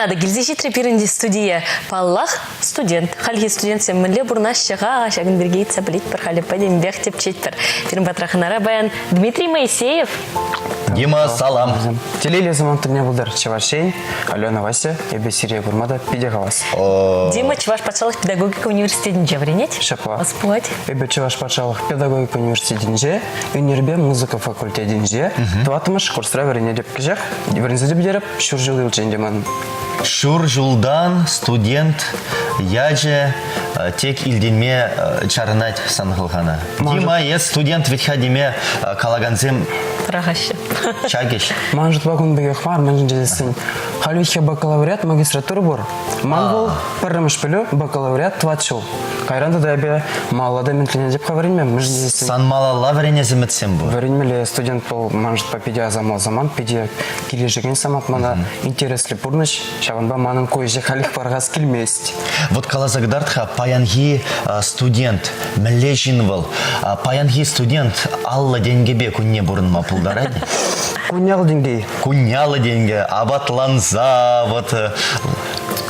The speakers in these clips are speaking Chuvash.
Хӑна та килсе ҫитрӗ пирӗн студие. Паллах, студент. Хальхи студентсем мӗнле пурӑнаҫҫӗ-ха, ҫакӑн пирки ыйтса пӗлетпӗр халӗ, пӗтӗмпех тӗпчетпӗр. Пирӗн патра хӑнара паян Дмитрий Моисеев. Дима, салам. Телейлӗ самант тӗлне пултӑр Чӑваш Ен, Алена Вася, эпӗ сире курма та питӗ хавас. Дима Чӑваш патшалӑх педагогика университетӗнче вӗренет. Ҫапла. Ӑс пулать. Эпӗ Чӑваш патшалӑх педагогика университетӗнче ӳнерпе музыка факультетӗнче тӑваттӑмӗш курсра вӗренетӗп. Кӗҫех вӗренсе те пӗтерӗп, ҫур ҫул юлчӗ ӗнтӗ ман. Ҫур ҫултан студент ячӗ тек илтӗнме чарӑнать сан хӑлхана. Дима, эс студент вӗт-ха теме калакансем пӑрахаҫҫӗ. Чакӗҫ. Ман шутпа кун пекех мар, мӗншӗн тесессӗн хальлӗхе бакалавриат, магистратура пур. Ман вӑл пӗрремӗш пӗлӳ, бакалавриат тӑват ҫул. Кайран тата эпӗ малалла та ӗмӗтленетӗп-ха вӗренме, мӗншӗн тесессӗн. Сан малалла вӗренес ӗмӗтсем пур. Вӗренмелле студент пул, ман шутпа питӗ асамлӑ самант, питӗ килӗшекен самант мана интереслӗ пурнӑҫ, ҫавӑнпа манӑн ку ӗҫе халех пӑрахас килмест. Вот каласа кӑтарт-ха, паянхи студент мӗнле ҫын вӑл? Паянхи студент 50 тенкӗпе кунне пурӑнма пултарать? Кунне 50 тенкӗ. Кунне 50 тенкӗ, апатланса, вот.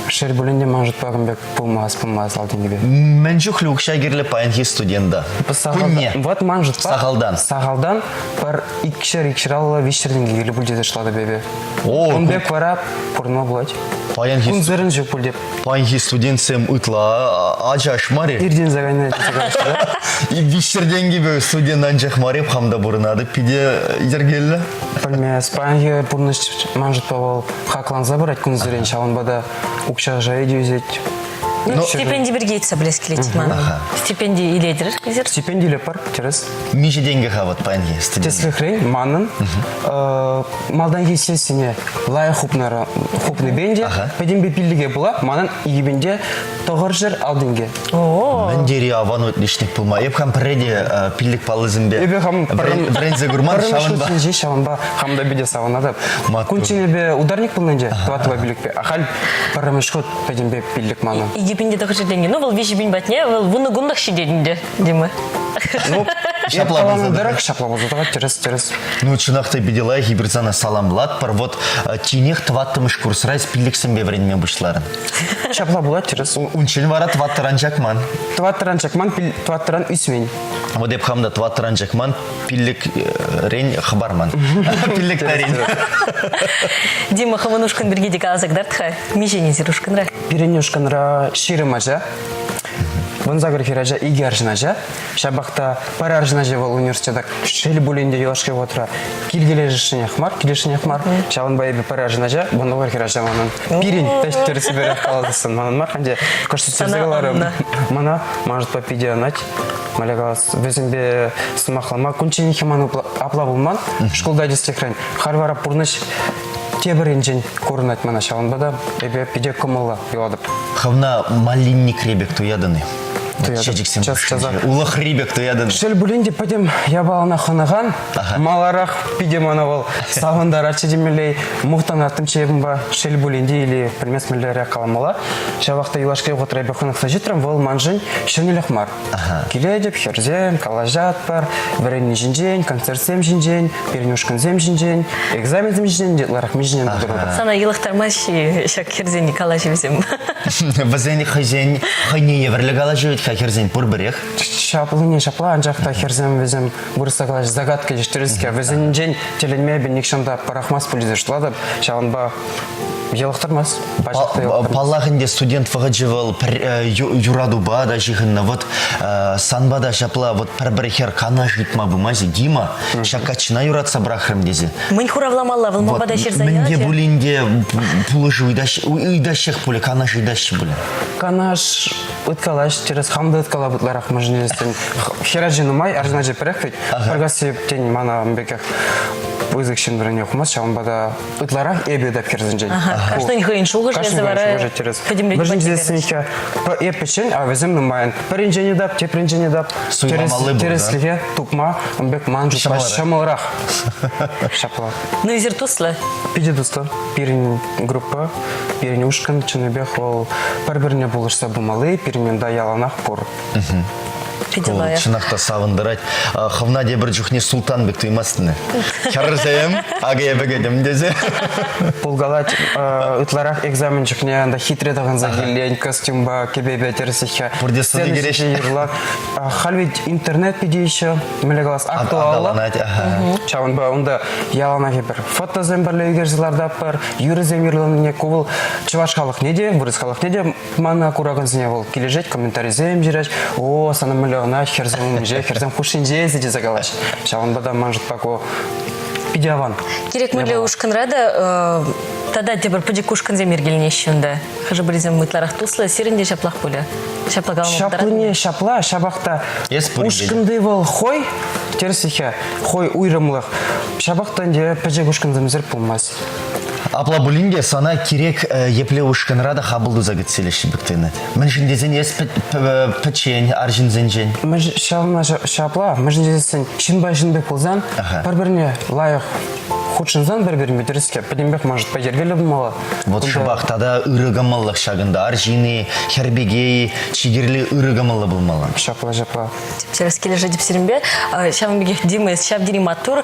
Шел пулин те, ман шутпа, кун пек пулмасть, пулмасть 50 тенкӗпе. Мӗн чухлӗ укҫа кирлӗ паянхи студента? Кунне. Вот ман шутпа. Сахалтан. Сахалтан пӗр икшер, икшер аллӑ, виҫшер тенкӗ кирлӗ пуль тесе шутлатӑп эпӗ. О, Ун пек вара пурӑнма пулать. Паянхи Кунсерен ҫук пуль теп. Паянхи студентсем ытла ачаш мар-и? Иртенсе кайнӑ тесе калаҫҫӗ, да? Виҫҫӗр тенкӗпе студент анчах мар-и, хам та пурӑнатӑп питӗ йӗркеллӗ. Пӗлмес, паянхи пурнӑҫ ман шутпа вӑл хакланса пырать кунсерен, ҫавӑнпа та укҫа шайӗ те ӳсет. Ну, стипенди пирки ыйтса пӗлес килет ман. Стипенди илетӗр эсир? Стипенди илетпӗр, тӗрӗс. Миҫе тенкӗ-ха вот паянхи студент? Тӗслӗхрен, манӑн малтанхи сессине лайӑх хупнипе те пӗтӗмпе пиллӗке пула манӑн икӗпинте 900 ал тенкӗ. Мӗн тери аван отличник пулма. Эп хам пӗрре те пиллӗк паллӑсемпе Эпӗ хам вӗренсе курман, ҫавӑнпа. ҫавӑнпа хам та питӗ савӑнатӑп. Кунччен эпӗ ударник пулнӑ ӗнтӗ, тӑваттӑпа пиллӗкпе. Ахаль пӗрремӗш хут пӗтӗмпе пиллӗк манӑн. 2900 тенкӗ. Ну, вӑл 3000 патне, вӑл вунӑ кунлӑх ҫитет ӗнтӗ, Дима. Ну, ҫапла пулса тӑрӑх, ҫапла пулса тӑрать, тӗрӗс, тӗрӗс. Ну, чӑнах та питӗ лайӑх, эпир сана саламлатпӑр. Вот тинех тӑваттӑмӗш курсра эс пиллӗксемпе вӗренме пуҫларӑн. Ҫапла пулать, тӗрӗс. Унччен вара тӑваттӑран чакман. Тӑваттӑран чакман, тӑваттӑран ӳсмен. Вот эп хам та тӑваттӑран чакман, пиллӗкрен хӑпарман. Пиллӗктерен. Дима, хӑвӑн ушкӑн пирки те каласа кӑтарт-ха. Миҫен эсир ушкӑнра? Пирӗн ушкӑнра 20 ача. 18 хӗрача, икӗ арҫын ача. Ҫапах та пӗр арҫын ача вӑл университета шел пулин те юлашки вӑхӑтра килкелешӗнех мар, килӗшӗнех мар. Ҫавӑнпа эпӗ пӗр арҫын ача, вунӑ хӗрача манӑн. Пирӗн тӗрӗссипе каласассӑн манӑн мар, ӗнтӗ кӑшт сӳттерсе каларӑм. Мана ман шутпа питӗ ӑнать. Маля калас, вӗсемпе сӑмахлама кунчченхи ман апла пулман. Шкулта тӗслӗхрен. Халь вара пурнӑҫ тепӗр енчен курӑнать мана. Ҫавӑнпа та эпӗ питӗ кӑмӑллӑ юлатӑп. Хӑвна малинникри пек туятӑн-и? Чечексем улӑхри пек туятӑн. Шел пулин те пӗтӗм япалана хӑнӑхан. Маларах питӗ мана вӑл савӑнтаратчӗ темелле. Мухтанаттӑмччӗ эпӗ шел пулин те или пӗлмес мӗнлерех каламалла. Ҫавах та юлашки вӑхӑтра эпӗ хӑнӑхса ҫитрӗм, вӑл маншӑн ҫӗнӗлӗх мар. Килетӗп, хӗрсем, калаҫатпӑр, вӗренни ҫинчен, концертсем ҫинчен, пирӗн ушкӑнсем ҫинчен, экзаменсем ҫинчен те ытларах мӗн ҫинчен пултаратӑп. Сана йӑлӑхтармасть-и ҫак хӗрсен калаҫӑвӗсем? Вӗсен хӑйсен хӑйне евӗрлӗ калаҫу вӗт-ха хӗрсен пурпӗрех. Ҫаплине ҫапла, анчах та хӗрсем вӗсем вырӑсла калаҫ загадка теҫ Вӗсенчен тӗлӗнме эпӗ нихҫан та пӑрахмасть пуль тесе шутлатӑп. Ҫавӑнпа йӑлӑхтармасть. Паллах ӗнтӗ, студент вӑхӑчӗ вӑл пӗр юратупа та ҫыхӑннӑ. Вот санпа та ҫапла вот пӗр-пӗр хӗр канаш ыйтма пымасть. Дима, ҫак каччӑна юратса пӑрахрӑм тесе. Мӗн хуравламалла? Вӑл ман пата ҫырса Мӗн те пулин те пулӑшу ыйтаҫҫех пулӗ, канаш ыйтаҫҫӗ пулӗ. Канаш ыткалаҫ, тӗрӗс хам та ыткалап ытларах мӗншӗн хӗр ачи нумай, арҫын ачи пӗрех вӗт. Пӗркасси тен мана пекех пысӑк ҫын вырӑнне хумасть, ҫавӑнпа та ытларах эпӗ ыйтап хӗрсенчен. Кашнин хӑйӗн шухӑшӗ Кашнин хӑйӗн шухӑшӗ тӗрӗс. Вӗсен тесен эп пӗччен, а вӗсем нумайӑн. Пӗринчен ыйтап, тепринчен ыйтап. Тӗрӗслӗхе тупма ун пек ман шутпа ҫӑмӑлрах. Ҫапла. Ну, эсир туслӑ? Питӗ туслӑ. Пирӗн группа, пирӗн ушкӑн чӑннипех вӑл пӗр-пӗрне пулӑшса пымалли, пирӗн унта яланах пур. Питӗ лайӑх. Чӑнах та савӑнтарать. Хӑвна тепӗр чухне султан пек туймастӑн. Хӗрсем, акӑ эпӗ кӗтӗм тесе. Пулкалать ытларах экзамен чухне анда хитре тӑхӑнса килен, костюмпа, кӗпепе тӗрӗсех. Пурте сӑнӑ кӗреҫҫӗ. Юрла. Халь ведь интернет питӗ еще, мӗнле калас, актуаллӑ. Ҫавӑнпа унта яланах эпир фотосем пӗрле ӳкерсе лартатпӑр, юрӑсем юрланине ку вӑл чӑваш халӑхне те, вырӑс халӑхне те мана куракансене вӑл килӗшет, комментарисем ҫырать. О, сана мӗнле ӑна хӗрсем умӗнче, хӗрсем хушшинче эсӗ тесе калаҫ. Ҫавӑнпа та ман шутпа ку питӗ аван. Кирек мӗнле ушкӑнра та тата тепӗр пӗчӗк ушкӑнсем йӗркеленеҫҫӗ унта. Хӑшӗ-пӗрисем ытларах туслӑ, сирӗн те ҫаплах пулӗ. Ҫапла калама Ҫаплине ҫапла, ҫапах та ушкӑнти вӑл хой, тӗрӗслӗхе, хой уйрӑмлӑх. Ҫапах та ӗнтӗ пӗчӗк ушкӑнсемсӗр пулмасть. Апла пулин те сана кирек епле ушкӑнра та хапӑл туса кӗтсе илеҫҫӗ пек туйӑнать. Мӗншӗн тесен эс пӗччен арҫынсенчен. Ҫавна ҫапла, мӗншӗн тесен ҫынпа ҫын пек пулсан пӗр-пӗрне лайӑх хутшӑнсан пӗр-пӗринпе тӗрӗске пӗтӗмпех может йӗркеллӗ пулмалла. Вот шӑпах тата ырӑ кӑмӑллӑх ҫакӑнта арҫын-и, хӗр-пике-и, чи кирли ырӑ кӑмӑллӑ пулмалла. Ҫапла, ҫапла. Тӗрӗс килӗшетӗп сирӗнпе. Ҫавӑн пекех Дима, эс ҫав тери маттур.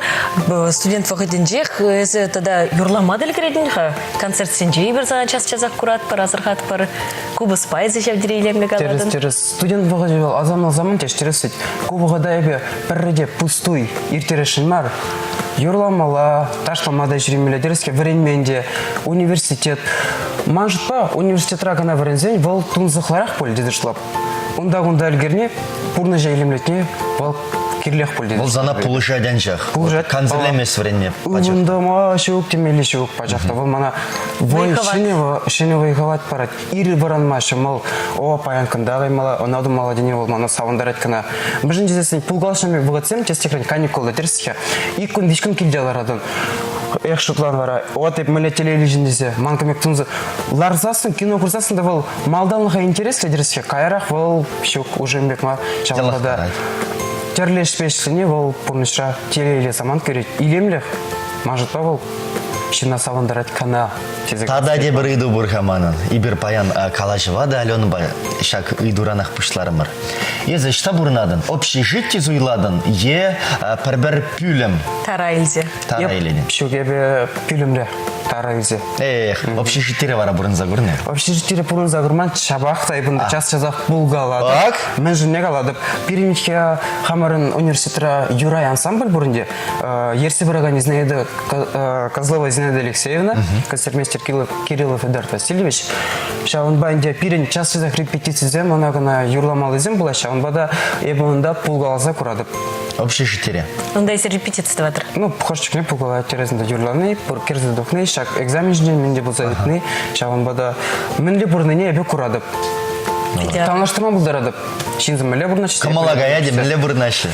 Студент вӑхӑтӗнчех эсӗ тата юрлама та ӗлкӗретӗн-ха. Концертсенче эпир сана час-часах куратпӑр, асӑрхатпӑр. Купӑспа эсӗ ҫав тери илемлӗ калатӑн. Тӗрӗс, тӗрӗс. Студент вӑхӑчӗ вӑл асамлӑ самант теҫ, тӗрӗс вӗт. Ку вӑхӑта эпӗ пӗрре те пустуй ирттересшӗн мар. Юрламалла, ташлама та ҫӳремелле, тӗрӗске вӗренмен те. Университет. Ман шутпа, университетра кӑна вӗренсен вӑл тунсӑхларах пуль тесе шутлап. Унта-кунта ӗлкӗрни, пурнӑҫа илемлетни вӑл кирлех пуль тесе. Вӑл сана пулӑшать анчах. Пулӑшать. Кансӗрлемест вӗренме. Ывӑнтӑма ҫук темелли ҫук пачах та. Вӑл мана вӑй ҫӗнӗ, ҫӗнӗ вӑй-хӑват парать. Ир вӑранма ҫӑмӑл. О, паян кӑнта каймалла, ӑна тумалла тени вӑл мана савӑнтарать кӑна. Мӗншӗн тесессӗн пулкалӑшнӑ вӑхӑтсем тестехрен каникулта тӗрӗс-ха. Ик кун, виҫ кун килте ларатӑн. Эх, шутлан вара, вот эп мӗнле телейлӗ ҫын тесе, ман кӑмек тунса ларсассӑн, кино курсассӑн та вӑл малтанлӑха интереслӗ тӗрӗс-ха, каярах вӑл ҫук, уже пек мар. Ҫавӑнпа та тӗрлӗ ӗҫпе ӗҫлени вӑл пурнӑҫра телейлӗ самант кӳрет. Илемлӗх, ман шутпа, вӑл ҫынна савӑнтарать кӑна. Тесе Тата тепӗр ыйту пур-ха манӑн. Эпир паян калаҫӑва та Аленӑпа ҫак ыйтуранах пуҫларӑмӑр. Эсӗ ӑҫта пурӑнатӑн? Общежити суйлатӑн е пӗр-пӗр пӳлӗм? Тара илсе. Тара илетӗн. Ҫук, эпӗ пӳлӗмре тара илсе. Эх, общежитире вара пурӑнса курнӑ. Общежитире пурӑнса курман, ҫапах та эпӗ час-часах пулкалатӑп. Так. Мӗншӗнне калатӑп. Пирӗн хамӑрӑн университетра Юрай ансамбль пур ӗнтӗ. Ертсе пыракан Зинаида Козлова Зинаида Алексеевна, концертмейстер Кириллов Эдуард Васильевич. Ҫавӑнпа ӗнтӗ пирӗн час-часах репетицисем ӑна-кӑна юрламаллисем пулаҫҫӗ. Ҫавӑнпа та эпӗ унта пулкаласа куратӑп. Общежитире? Унта эсир репетици тӑватӑр? Ну, хӑш чухне пулкалать тӗрӗсӗнде юрлани, пур кӗрсе тухни, ҫак экзамен ҫинчен мӗн те пулса иртни. Ҫавӑнпа та мӗнле пурӑннине эпӗ куратӑп. Танлаштарма пултаратӑп. Ҫынсем мӗнле пурӑнаҫҫӗ? Кӑмӑла каять, мӗнле пурӑнаҫҫӗ?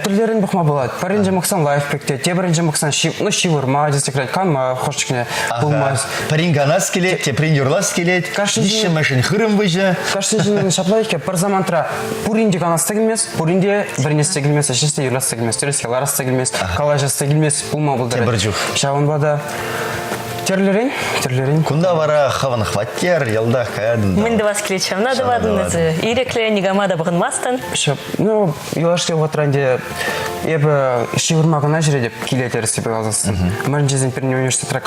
Тӗрлерен пӑхма пулать. Пӗринче мӑксан лайӑх пек те, тепӗринче мӑксан ну, ҫывӑрма, тесе канма хӑш чухне пулмасть. Пӗрин канас килет, теприн юрлас килет, виҫҫӗмӗшӗн хырӑм выҫӑ. Кашни ҫыннӑн ҫапла иккен, пӗр самантра пурин те канас та килмест, пурин те вӗренес те килмест, ӗҫлес те юрлас та килмест, тӗрӗс ларас та килмест, калаҫас та килмест, пулма пултарать. Тепӗр чух. Ҫавӑнпа та тӗрлӗрен, тӗрлӗрен. Кунта вара хӑвӑн хваттер, йӑлтах каятӑн. Мӗн тӑвас килет ҫавна тӑватӑн, ирӗклӗ, никама та пӑхӑнмастӑн. Ҫап, ну, юлашки вӑхӑтра ӗнтӗ эпӗ ҫывӑрма кӑна ҫӳретӗп киле тӗрӗссипе каласассӑн. Мӗншӗн пирӗн университетра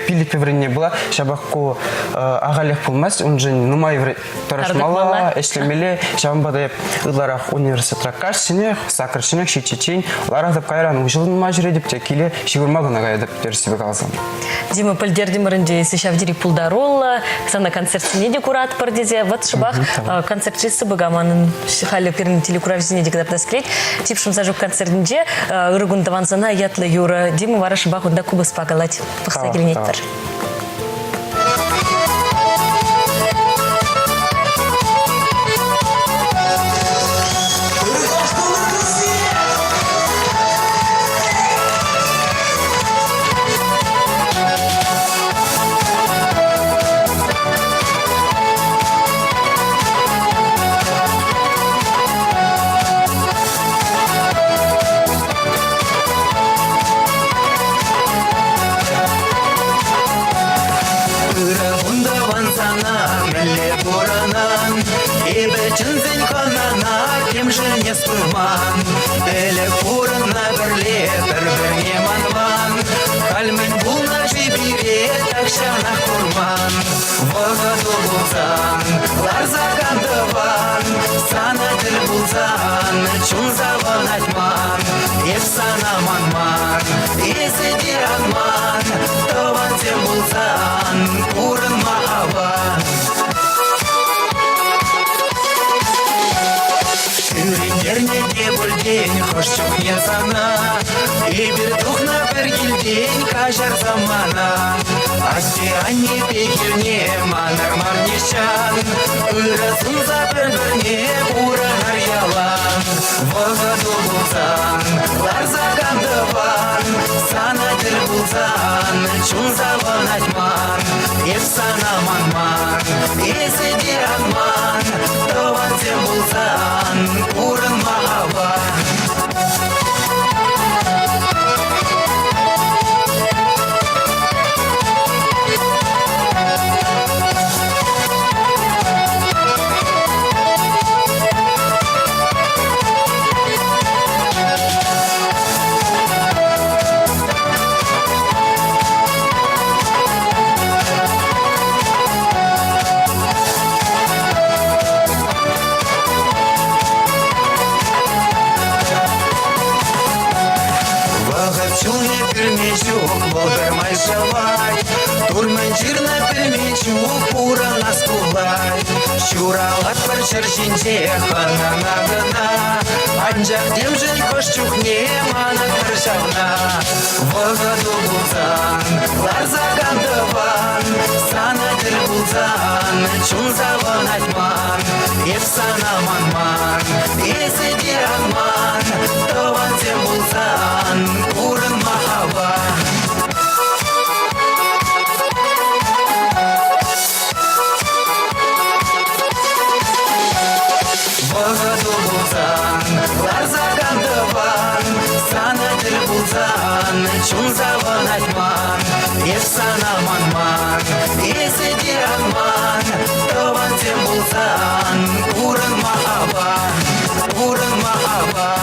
пиллӗкпе вӗренни була, ҫапах ку ахалех пулмасть, уншӑн нумай тӑрӑшмалла, ӗҫлемелле. Ҫавӑнпа та эп ытларах университетра каҫсенех, сакӑрчченех, ҫиччӗччен ларатӑп, кайран уҫӑлма ҫӳретӗп те киле ҫывӑрма кӑна каятӑп тӗрӗссипе каласан. Дима, пӗлтертӗмӗр ӗнтӗ, эсӗ ҫав тери пултаруллӑ, сана концертсене те куратпӑр тесе. Вот шӑпах концертри сыпӑка манӑн халӗ пирӗн телекуравҫӑсене те кӑтартас килет. Типшӗм Сашук концертӗнче «Ырӑ кун тӑван сана» ятлӑ юрӑ. Дима вара шӑпах унта купӑспа калать. Пӑхса киленетпӗр. Эпӗ чӗнсен хӑнана темшӗн эс пыман. Ӗлӗк пурӑннӑ пӗрле пӗр-пӗрне манман. Халь мӗн пулнӑ-ши пире тахҫанах курман. Вӑхӑту пулсан, ларса кантӑван, сана тӗл пулсан, чун савӑнать ман. Эп сана манман, эсӗ те ан ман, тӑвансем пулсан, пурӑнма аван. Кӳрентернӗ те пуль хӑш чухне сана Эпир тухнӑ пӗр килтен каҫарса мана Атте-анне пехилне манар мар нихҫан Ырӑ сунса пӗр-пӗрне пурӑнар ялан Вӑхӑту пулсан, ларса кантӑван Сана тӗл пулсан, чун савӑнать ман Эп сана манман, эсӗ те ан ман Тӑвансем пулсан, пурӑнма аван. Вӑхӑт ҫулне пӳрме ҫук, вӑл пӗрмай шӑвать. Турман ҫырнӑ пӗлме ҫук, пурӑнас пулать. Ҫуралатпӑр ҫӗр ҫинче хӑнана кӑна. Анчах темшӗн хӑш чухне манатпӑр ҫавна. Вӑхӑту пулсан, ларса кантӑван, сана тӗл пулсан, чун савӑнать ман. Эп сана манман, эсӗ те ан ман, тӑвансем пулсан, пурӑнма аван. Вӑхӑту пулсан, ларса кантӑван, сана тӗл пулсан, чун савӑнать ман. Эп сана манман, эсӗ те ан ман, тӑвансем пулсан, пурӑнма аван, пурӑнма аван.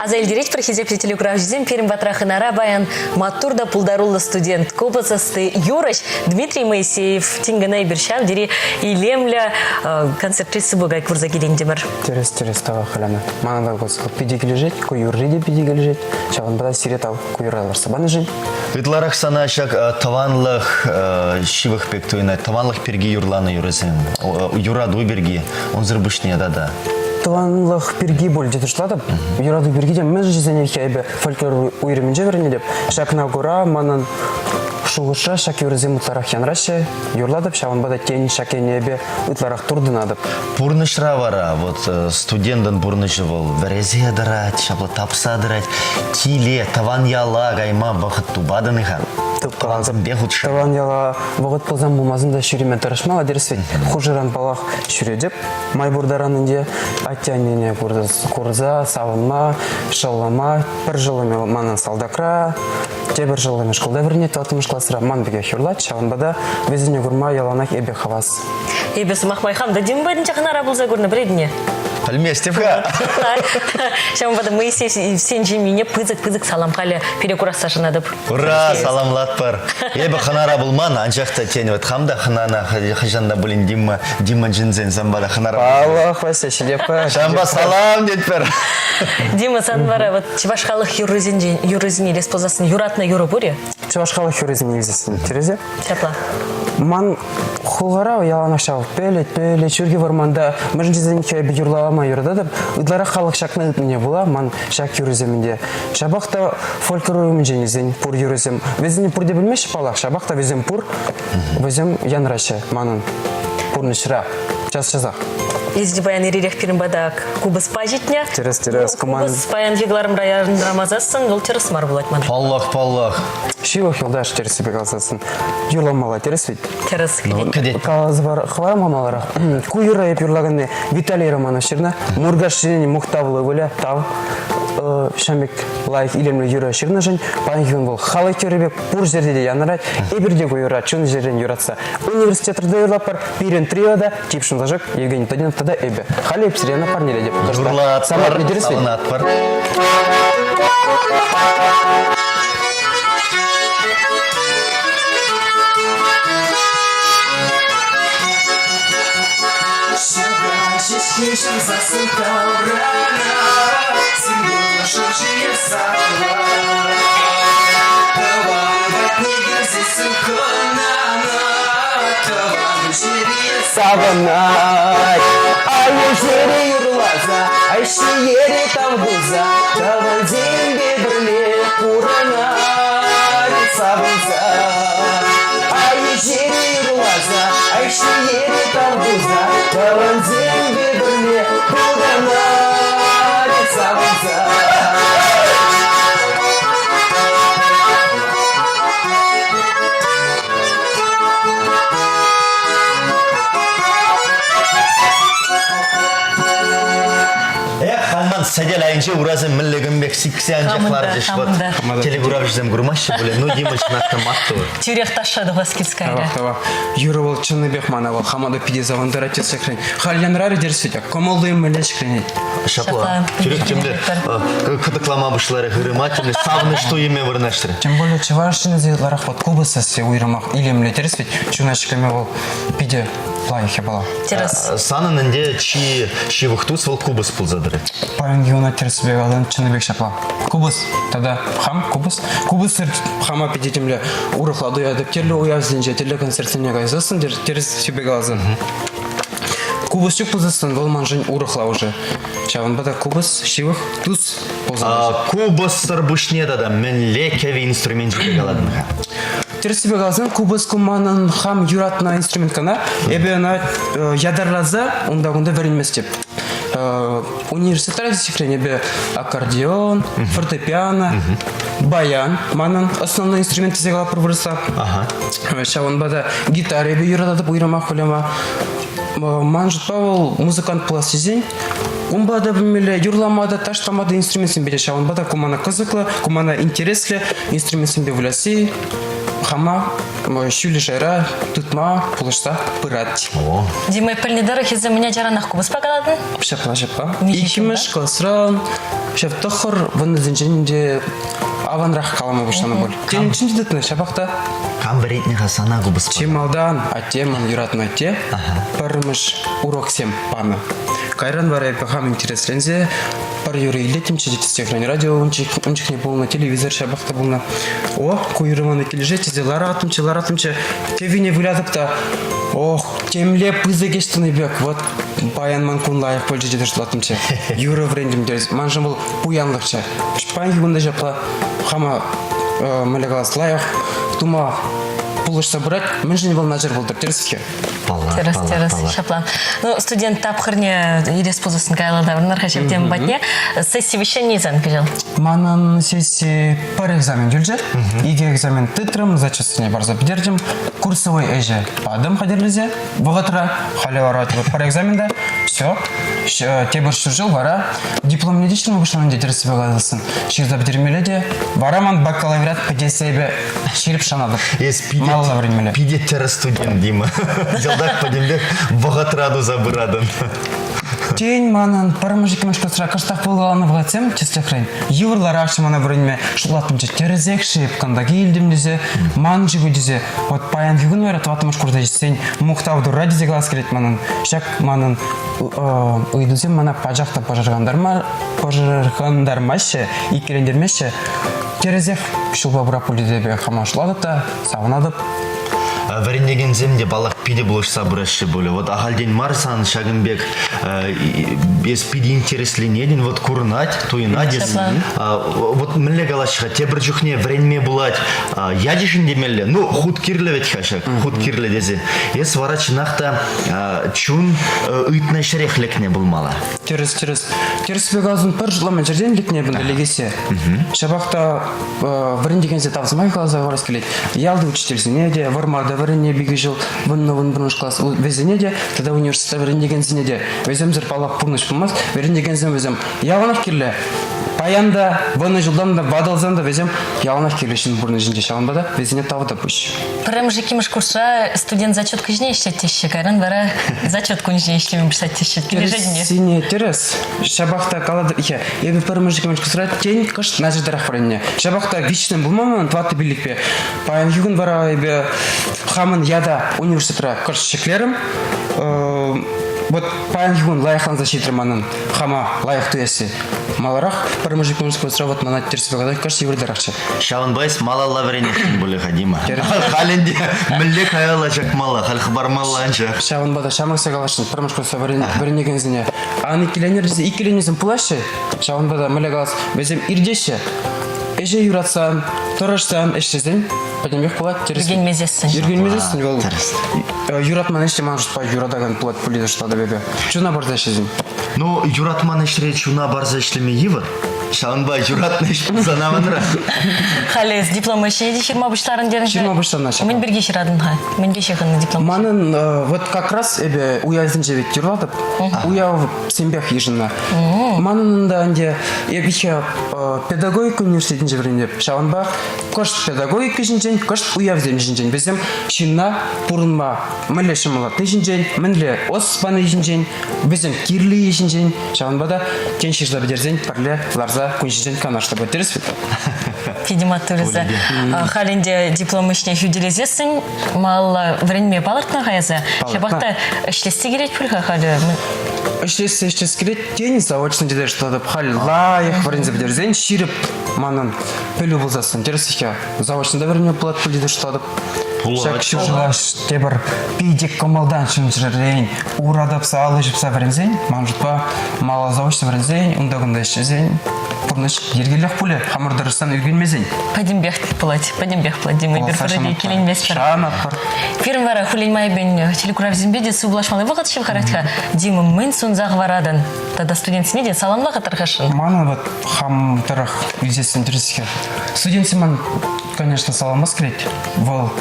Аса илтеретпӗр, хисеплӗ телекуравҫӑсем, пирӗн патра хӑнара паян маттур та пултаруллӑ студент, купӑс ӑсти, юрӑҫ Дмитрий Моисеев. Тин кӑна эпир ҫав тери илемлӗ концертри сыпӑка курса килентӗмӗр. Тӗрӗс, тӗрӗс тавах, Алена. Мана та питӗ килӗшет, ку юрри те питӗ килӗшет. Ҫавӑнпа та сире тав ку юрра ларса панӑшӑн. Ытларах сана ҫак тӑванлӑх ҫывӑх пек туйӑнать. Тӑванлӑх пирки юрланӑ юрӑсем, юрату пирки, унсӑр пуҫне тата. Тӑванлӑх пирки пуль те шутлатӑп. Юрату пирки те мӗншӗн тесен эпӗ фольклор уйрӑмӗнче вӗренетӗп. Ҫакна кура манӑн шухӑшра ҫак юрӑсем ытларах янраҫҫӗ, юрлатӑп, ҫавӑнпа та тен ҫак енӗпе ытларах туртӑнатӑп. Пурнӑҫра вара вот студентӑн пурнӑҫӗ вӑл вӗресе тӑрать, ҫапла тапса тӑрать. Киле, тӑван яла кайма вӑхӑт тупатӑн-и-ха? Тӑвансемпе хутшӑн. Тӑван яла вӑхӑт пулсан пулмасан та ҫӳреме тӑрӑшмалла тӗрӗс вӗт. Хушӑран паллах ҫӳретӗп. Май пур таран ӗнтӗ атте-аннене курса савӑнма, шӑллӑма. Пӗр шӑллӑмӗ манӑн салтакра, тепӗр шӑллӑмӗ шкулта вӗренет тӑваттӑмӗш класра. Ман пекех юрлать, ҫавӑнпа та вӗсене курма яланах эпӗ хавас. Эпӗ сӑмах май хам та Дима патӗнче хӑнара пулса курнӑ, пӗлетӗн-и? Пӗлместӗп-ха. Ҫавӑнпа та Моисеевсен ҫемйине пысӑк-пысӑк салам халӗ пире курасса шанатӑп. Ура, саламлатпӑр. Эпӗ хӑнара пулман, анчах та тен, вот хам та хӑнана хӑҫан та пулин Дима, Дима чӗнсен санпа та хӑнара Паллах, Вася, ҫитеппӗр. Ҫавӑнпа салам тетпӗр. Дима, сан вара вот чӑваш халӑх юррисенчен юррисене илес пулсассӑн юратнӑ юрӑ пур-и? Чӑваш халӑх юррисене илсессӗн, Тереза? Ҫапла. Ман хулара яланах ҫав пӗлӗт, пӗлӗт, ҫурхи вӑрманта мӗншӗн тесен эпӗ юрлама юрататӑп. Ытларах халӑх ҫакна ыйтнине пула ман ҫак юрӑсем ӗнтӗ. Ҫапах та фольклор умӗнчен илсен пур юрӑсем. Вӗсене пурте пӗлмеҫҫӗ паллах, ҫапах та вӗсем пур. Вӗсем янраҫҫӗ манӑн пурнӑҫра час-часах. Эсӗ паян иререх пирӗн пата купӑспа ҫитнӗ. Тӗрӗс, тӗрӗс. Купӑс паянхи кӑларӑмра янрамасассӑн вӑл тӗрӗс мар пулать ман. Паллах, паллах. Ҫывӑх юлташ тӗрӗссипе каласассӑн юрламалла тӗрӗс ведь? Тӗрӗс. Ну, кӗтет. Каласа хӑварма маларах. Ку юрра эп юрлаканни Виталий Романов ҫырнӑ. Муркаш ҫыннин мухтавлӑ ывӑлӗ тав. Ҫам пек лайӑх илемлӗ юрӑ ҫырнӑшӑн паянхи кун вӑл халӑх юрри пек пур ҫӗрте те янӑрать. Эпир те ку юрра чун-чӗререн юратса университетра та юрлатпӑр. Пирӗн трио та Типшӗм Сашок, Евгений Тодинов тата эпӗ. Халӗ эп сире парнелетӗп. Юрлатпӑр, савӑнатпӑр. Савӑнать, ай юрласа, ай ҫиере тав пулса, тӑвансемпе пӗрле пурӑнать савӑнса. Ай юрласа, ай ҫиере тав пулса, тӑвансемпе пӗрле пурӑнать савӑнса. Эх, хаман сӗтел айӗнче урасем мӗнле кун пек сиксе анчах ларчӗҫ. Вот телекуравҫӑсем курмаҫҫӗ пулӗ. Ну, Дима, чӑнах та маттур. Тӳрех ташша тухас килскайрӗ. Тавах, тавах. Юрӑ вӑл чӑннипех мана вӑл хама та питӗ савӑнтарать тесекрен. Халь янрарӗ терсе те кӑмӑллӑ мӗнле ҫӗкленет. Ҫапла. Тӳрех темле кӑтӑклама пуҫларӗ хырӑма, темле савӑнӑҫ туйӑмӗ вырнаҫрӗ. Тем более чӑваш ҫыннисем ытларах вот купӑс сасси уйрӑмах илемлӗ тӗрӗс ведь чуна ҫӗклеме вӑл питӗ лайӑх япала. Тӗрӗс. Санӑн ӗнтӗ чи ҫывӑх тус вӑл купӑс пулса тӑрать. Паянхи куна тӗрӗссипе каласан чӑннипех ҫапла. Купӑс тата хам купӑс. Купӑссӑр хама питӗ темле урӑхла туятӑп. Тӗрлӗ уявсенче, тӗрлӗ концертсене кайсассӑн тӗрӗссипе каласан. Купӑс ҫук пулсассӑн вӑл маншӑн урӑхла уже. Ҫавӑнпа та купӑс ҫывӑх тус пулса Купӑссӑр пуҫне тата мӗнле кӗвӗ инструменчӗпе калатӑн-ха? Тӗрӗссипе каласан, купӑс ку манӑн хам юратнӑ инструмент кӑна. Эпӗ ӑна ятарласа унта-кунта вӗренместӗп. Университетра ҫӗкленӗ эпӗ аккордеон, фортепиано, баян манӑн основной инструмент тесе калатпӑр вырӑсла. Ҫавӑнпа та гитара эпӗ юрататӑп уйрӑмах выляма. Ман шутпа вӑл музыкант пулас тесен унпа та пӗлмелле, юрлама та, ташлама та инструментсемпе те ҫавӑнпа та ку мана кӑсӑклӑ, ку мана интереслӗ инструментсемпе вылясси хама ҫӳллӗ шайра тытма пулӑшса пырать. Дима, пӗлнӗ тӑрӑх эсӗ мӗн ачаранах купӑспа калатӑн? Ҫапла, ҫапла. Иккӗмӗш класра ҫав тӑхӑр вӑннисенчен те аванрах калама пуҫланӑ пуль. Тен, чын тытнӑ, ҫапах та. Кам вӗрентнӗ-ха сана купӑспа? Чи малтан атте, ман юратнӑ атте, пӗрремӗш уроксем панӑ. Кайран вара эпӗ хам интересленсе пӗр юрӑ илеттӗмччӗ тесе радио ун чухне пулнӑ, телевизор ҫапах та пулнӑ. О, ку юрӑ мана килӗшет тесе лараттӑмччӗ, лараттӑмччӗ. Кӗввине вылятӑп та, ох, темле пысӑк ӗҫ тунӑ пек, вот паян ман кун лайӑх пулчӗ тесе шутлаттӑмччӗ. Юрӑ вӗрентӗм тесе. Маншӑн вӑл пуянлӑхчӗ. Паянхи кун та ҫапла хама мӗнле калас, лайӑх тума пулӑшса пырать. Мӗншӗн вӑл начар пултӑр, тӗрӗс-ҫке? Паллах, Тӗрӗс, паллах, тӗрӗс, паллах. ҫапла. Ну, студент тапхӑрне илес пулсассӑн каялла таврӑнар-ха ҫав тема патне. Сесси вӗҫленни сан кӑҫал? Манӑн сесси пӗр экзамен юлчӗ. Икӗ экзамен тытрӑм, зачетсене парса пӗтертӗм. Курсовой ӗҫе патӑм хатӗрлесе вӑхӑтра. Халӗ вара пӗр экзамен та все. Тепӗр ҫур ҫул вара дипломне те ҫырма пуҫланӑ те тӗрӗссипе каласассӑн. Ҫырса пӗтермелле те вара ман бакалавриат пӗтессе эпӗ ҫирӗп шанатӑп. Эс питӗ, Малалла вӗренмелле. питӗ тӗрӗс студент, Дима. Йӑлтах пӗтӗмпех вӑхӑтра туса пыратӑн. Тен, манӑн пӗрремӗш иккӗмӗш класра кӑштах пулкаланӑ вӑхӑтсем, тӗслӗхрен, йывӑрларахчӗ мана вӗренме. Шутлаттӑмччӗ, тӗрӗсех-ши, кунта килтӗм тесе, ман-ши ку тесе. Вот паянхи кун вара тӑваттӑмӗш курса ҫитсен мухтав турра тесе калас килет манӑн. Ҫак манӑн ыйтусем мана пачах та пӑшӑрхантармаҫҫӗ, иккӗлентермеҫҫӗ. Тӗрӗсех ҫулпа пырап пуль тесе хама шутлатӑп та савӑнатӑп. Вӗренекенсем те, паллах, питӗ пулӑшса пыраҫҫӗ пулӗ. Вот ахальтен мар сан ҫакӑн пек эс питӗ интересленетӗн, вот курӑнать, туйӑнать эс. Вот мӗнле калаҫ-ха, тепӗр чухне вӗренме пулать, ячӗшӗн темелле, ну, хут кирлӗ вӗт-ха ҫак, хут кирлӗ тесе. Эс вара чӑнах та чун ыйтнӑ ҫӗрех лекнӗ пулмалла. Тӗрӗс, тӗрӗс. Тӗрӗспе каласан пӗр шутламан ҫӗртен лекнӗ эпӗ лекессе. Ҫапах та вӗрентекенсене тав сӑмахӗ каласа хӑварас килет. Ялти учительсене те, Вӑрмарта вӗреннӗ пике ҫул, вуннӑ-вунпӗрмӗш класс вӗсене те тата университетра вӗрентекенсене те. Вӗсемсӗр, паллах, пурнӑҫ пулмасть. Вӗрентекенсем вӗсем яланах кирлӗ. Паян та, вуннӑ ҫултан та, ватӑлсан та вӗсем яланах кирлӗ ҫын пурнӑҫӗнче. Ҫавӑнпа та вӗсене тав та пуҫ. Пӗрремӗш иккӗмӗш курсра студент зачетка ҫине ӗҫлет теҫҫӗ, кайран вара зачет кун ҫине ӗҫлеме пуҫлать теҫҫӗ. Килӗшетӗн-и? Тӗрӗссине тӗрӗс. Ҫапах та калатӑп, эпӗ пӗрремӗш иккӗмӗш курсра тен кӑшт начартарах вӗреннӗ. Ҫапах та виҫҫӗн пулман манӑн тӑваттӑ пиллӗкпе. Паянхи кун вара эпӗ хамӑн ята университетра кӑшт ҫӗклерӗм. Вот паянхи кун лайӑхланса ҫитрӗ манӑн хама лайӑх туясси. Маларах пӗрремӗш иккӗмӗш курсра вот мана тӗрӗс каласан кӑшт йывӑртарахчӗ. Ҫавӑнпа эс малалла вӗренесшӗн пулӗ-ха, Дима. Халь ӗнтӗ мӗнле каялла чакмалла, халь хӑпармалла анчах. Ҫавӑнпа та ҫамрӑксем каласшӑн пӗрремӗш курсра вӗренекенсене ан иккӗленӗр тесе иккӗленӳсем пулаҫҫӗ. Ҫавӑнпа та мӗнле калас, вӗсем иртеҫҫӗ. Ӗҫе юратсан, тӑрӑшсан, ӗҫлесен пӗтӗмпех пулать. Тӗрӗс. Ӳркенмесессӗн. Ӳркенмесессӗн вӑл Тӗрӗс. юратман ӗҫ те ман шутпа юратакан пулать пулин шутлатӑп эпӗ. Чуна парса ӗҫлесен. Ну, юратман ӗҫре чуна парса ӗҫлеме йывӑр. Ҫавӑнпа юратнӑ ӗҫ пулсан аванрах. Халӗ эс диплом ӗҫне те ҫырма пуҫларӑн терӗн. Ҫырма пуҫланӑ ҫапла. Мӗн пирки ҫыратӑн-ха? Мӗнпе ҫыхӑннӑ диплом? Манӑн вот как раз эпӗ уявсенче ведь юрлатӑп. Уявсемпех йышӑннӑ. Манӑн унта ӗнтӗ эпӗ еще педагогика университетӗнче вӗренетӗп. Ҫавӑнпа кӑшт педагогика ҫинчен, кӑшт уявсем ҫинчен. Вӗсем ҫынна пурӑнма мӗнле ҫӑмӑллатни ҫинчен, мӗнле ӑс пани ҫинчен, вӗсем кирли ҫинчен. Ҫавӑнпа та тен ҫырса пӗтерсен пӗрле ларса кун ҫинчен канашлӑпӑр. Тӗрӗс вӗт? Питӗ маттур эсӗ. Халь ӗнтӗ диплом ӗҫне хӳтӗлесессӗн малалла вӗренме палӑртнӑ-ха эсӗ. Ҫапах та ӗҫлесси килет пуль-ха халӗ. Ӗҫлессе ӗҫлес килет, тен, заочно тесе шутлатӑп. Халь лайӑх вӗренсе пӗтерсен ҫирӗп манӑн пӗлӳ пулсассӑн. Тӗрӗс-ҫке. Заочно та вӗренме пулать пуль тесе шутлатӑп. Пулать. Ҫак ҫулла тепӗр питӗ кӑмӑлтан чун-чӗререн ура тапса алӑ ҫупса вӗренсен, ман шутпа, мала заочно вӗренсен, унта-кунта ӗҫлесен пурнӑҫ йӗркеллех пулӗ, хамӑр тӑрӑшсан ӳркенмесен. Пӗтӗмпех пулать, пӗтӗмпех пулать, Дима, эпир Пуласса пӗрре те шанатпӑр. иккӗленместпӗр. Шанатпӑр. Пирӗн вара хуллен майӗпен телекуравсемпе те сывлашмалли вӑхӑт ҫывхарать-ха. Дима, мӗн сунса хӑваратӑн? Тата студентсене те саламла-ха тархасшӑн. Манӑн вот хам тӑрӑх илсессӗн тӗрӗс-ха. Студентсем ман Конечно, саламлас килет. Вӑл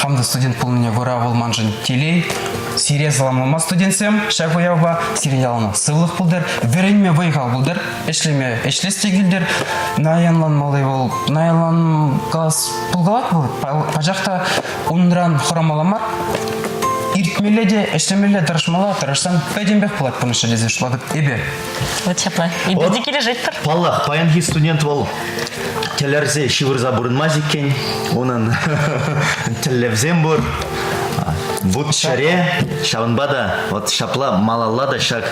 хам та студент пулнине кура вӑл маншӑн телей. Сире саламлама студентсем ҫак уявпа. Сирӗн яланах сывлӑх пултӑр, вӗренме вӑй-хал пултӑр, ӗҫлеме ӗҫлес те килтӗр. Наянланмалли вӑл, наянлан класс пулкалать вӑл, пачах та унран хӑрамалла мар. Иртмелле те, ӗҫлемелле, тӑрӑшмалла, тӑрӑшсан пӗтӗмпех пулать пурнӑҫра тесе шутлатӑп эпӗ. Вот ҫапла. Эпир те килӗшетпӗр. Паллах, паянхи студент вӑл тӗлӗрсе ҫывӑрса пурӑнмасть иккен. Унӑн тӗллевсем пур. Вут чӗре, ҫавӑнпа та вот ҫапла малалла та ҫак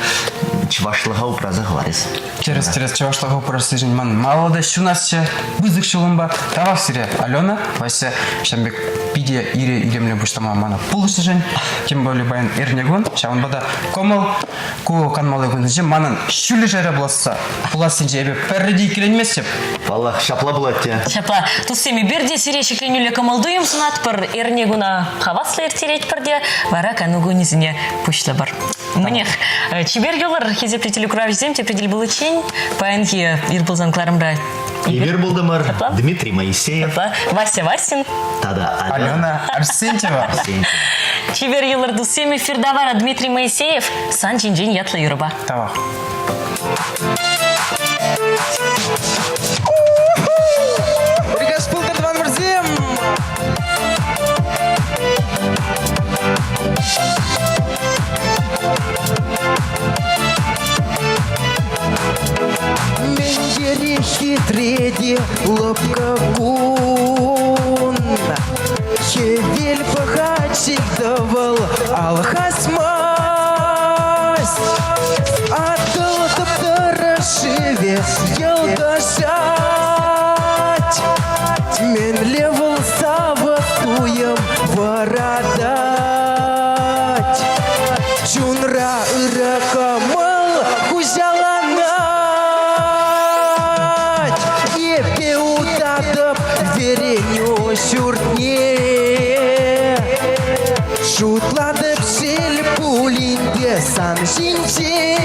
чӑвашлӑха упраса хӑварӗс. Тӗрӗс, тӗрӗс чӑвашлӑха упрассишӗн ман малалла та ҫунасчӗ пысӑк ҫулӑмпа. Тавах сире, Алена, Вася, ҫавӑн пек питӗ ире илемлӗ пуҫлама мана пулӑшнӑшӑн. Тем более паян эрнекун, ҫавӑнпа та кӑмӑл Ку канмалли кунсенче манӑн ҫӳллӗ шайра пуласса, пулассинче эпӗ пӗрре те иккӗленместӗп. Паллах, ҫапла пулать те. Ҫапла, туссем, эпир те сире ҫӗкленӳллӗ кӑмӑл-туйӑм сунатпӑр. Эрне куна хаваслӑ ирттеретпӗр те, вара кану кунӗсене пуҫлӑпӑр. Мӗнех, чипер юлӑр, хисеплӗ телекуравҫӑсем, тепре тӗл пуличчен. Паянхи ир пулсан кӑларӑмра Эпир пултӑмӑр Дмитрий Моисеев. Вася Васин. Тата Алена Арсентьева. Чипер юлӑр туссем эфирта вара Дмитрий Моисеев сан ҫинчен ятлӑ юрӑпа. Тавах. Приказ пултӑр тӑванӑмӑрсем! Мӗн хитре те лӑпкӑ кун. Хӗвел пӑхать ҫил-тӑвӑл алхасмасть. Атӑл тӑп-тӑрӑ шывӗ йӑлкӑшать. Мӗнле вӑл савӑк туйӑм вӑратать. юратать. Чунра ырӑ кӑмӑл хуҫаланать. Эпӗ утатӑп вӗренӳ ҫуртне. Шутлатӑп шел пулин те сан ҫинчен.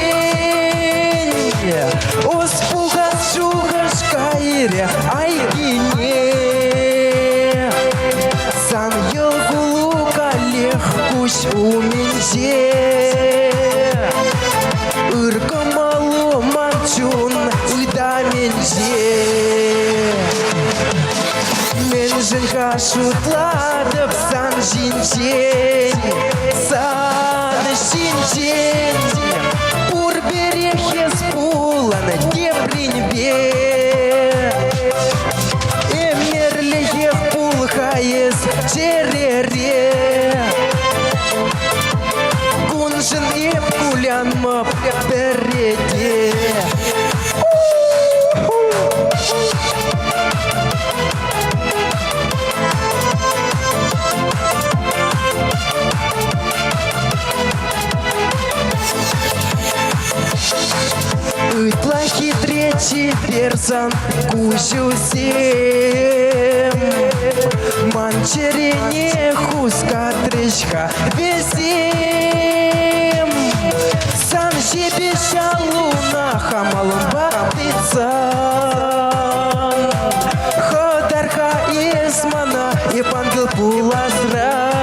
Ӑс пухас шухӑш кайрӗ айккине. Сан йӑл кулу каллех куҫ умӗнче. Ыр кӑмӑлу ман чун ытамӗнче. Мӗншӗн-ха шутлатӑп сан ҫинчен, сан ҫинчен? Пурпӗрех эс пулан тепринпе. Ӗмӗрлӗхех пул-ха эс чӗрере. Куншӑн эп кулянмӑп пӗрре те. Ытла хитре чипер сан куҫусем Ман чӗрене хускатрӗҫ-ха вӗсем Сан ҫепӗҫ аллуна хамалӑмпа тытсан Хӑтар-ха эс мана, эп ангел пуласран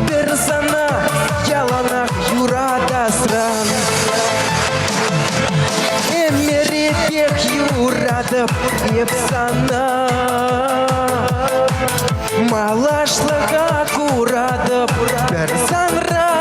Пӗр сана яланах юратасран Ӗмӗрӗпех юратӑп эп сана Малашлӑха куратӑп пӗр санра.